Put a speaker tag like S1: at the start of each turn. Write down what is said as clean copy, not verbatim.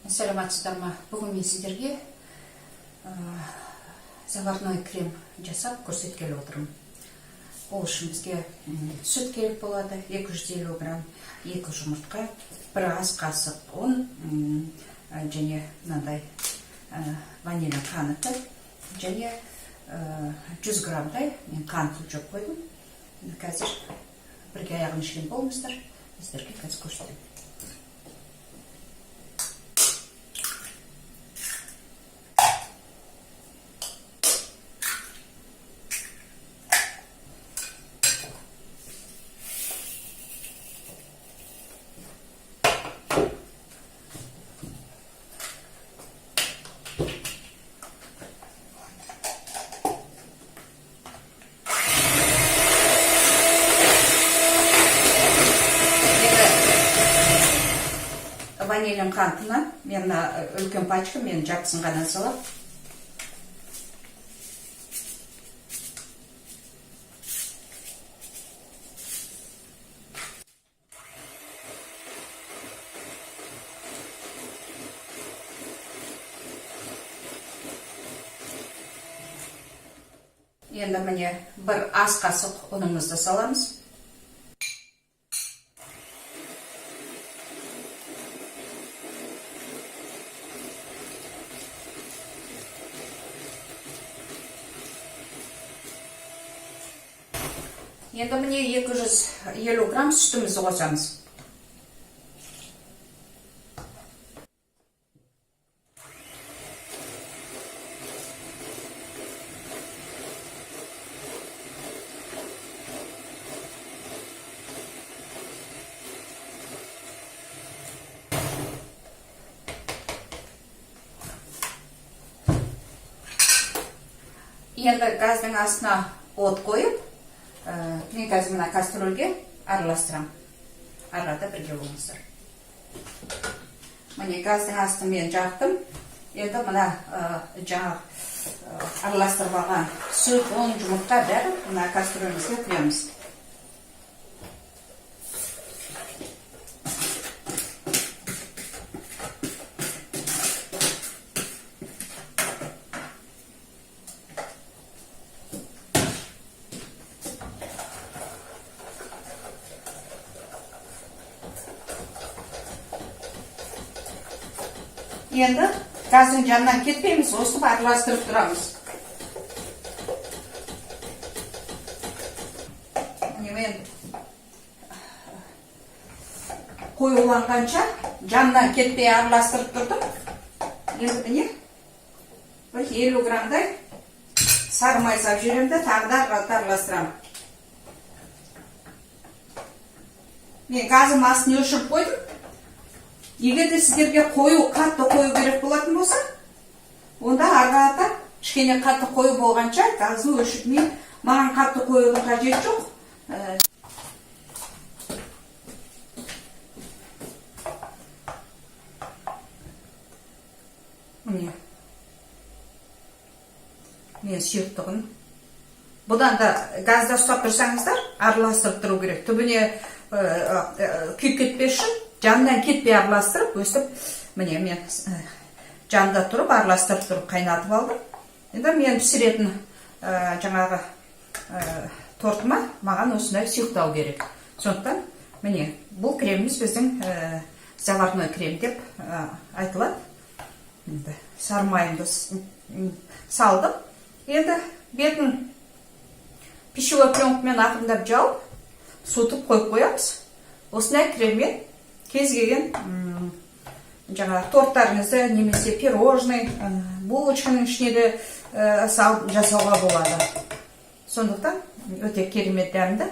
S1: Саламатсыздар ма? Бүгін мен сіздерге заварной крем жасап көрсеткелі отырмын. Ол үшін бізге сүт керек болады, 250 грамм, екі жұмыртқа, бір ас қасық ұн және мынандай ванилин қанты және 100 граммдай мен қант өлшеп қойдым. Қазір бірге аяғына шейін болыңыздар, сіздерге қазір көрсетемін. Енді ванилин қантына мен мына үлкен пачка, мен жартысын ғана саламын. Енді міне, бір ас қасық ұнымызды саламыз. Енді міне, 250 грамм сүтімізді қосамыз. Енді газдың астына от қойып, мен қазір мына кастрюльге араластырамын. Ары қарата бірге болыңыздар. Міне, газдың астын мен жақтым. Енді мына жаңағы араластырып алған сүт, ұн, жұмыртқа, бәрін мына кастрюлімізге құямыз. Енді газдың жанынан кетпейміз, осылып араластырып тұрамыз. Міне, мен қоюланғанша жанынан кетпей араластырып тұрдым. Енді міне, бір 50 граммдай сары май салып жіберемін де, тағы да араластырамын. Мен газым астын өшіріп қойдым. Егер де сіздерге қою, қатты қою керек болатын болса, онда ары қарата кішкене қатты қою болғанша газды өшірмей. Маған қатты қоюдың қажеті жоқ. Міне, мен сұйықтығын бұдан да газда ұстап тұрсаңыздар, араластырып тұру керек, түбіне күйіп кетпес үшін жанынан кетпей араластырып өстіп. Міне, мен жанында тұрып, араластырып тұрып қайнатып алдым. Енді мен пісіретін жаңағы тортыма маған осындай сұйықтау керек. Сондықтан міне, бұл креміміз біздің заварной крем деп айтылады. Енді сары майымды салдым. Енді бетін пищевой пленкамен ақырындап жауып, суытып қойып қоямыз. Осындай креммен кез келген жаңағы торттарыңызды немесе пирожный, булочканың ішіне де салып жасауға болады. Сондықтан өте керемет дәмді.